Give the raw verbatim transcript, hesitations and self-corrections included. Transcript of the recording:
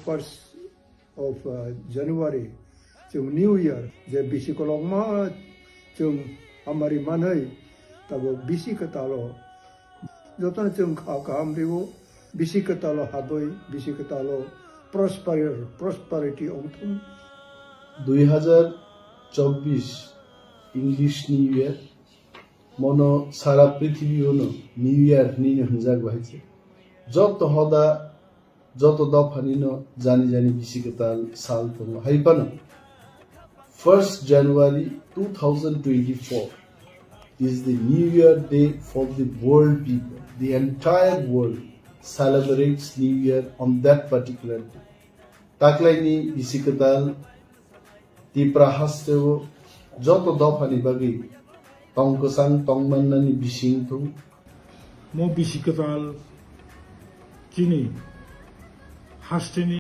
First of uh, January, chwng New Year, je bisi kolokma chwng hamari manwi, tabo bisi kwtalo jotono chwng kha kaham rio, bisi kwtalo habwi, bisi kwtalo prosper, prosperity ongthung. Dui hazar chobbish English New Year, mono sara prithibi ono New Year hinwi no hwnjak bahai se. Joto hoda, joto dophani no jani jani bisi kwtal sal tongo. Hai phano first January two thousand twenty-four is the New Year day for the world people. The entire world celebrates New Year on that particular day. Taklaini bisi kwtal Tipra hasteo joto dophani bagwi tong kwchang tong mannani bising thung. Mo bisi kwtal chini hasteni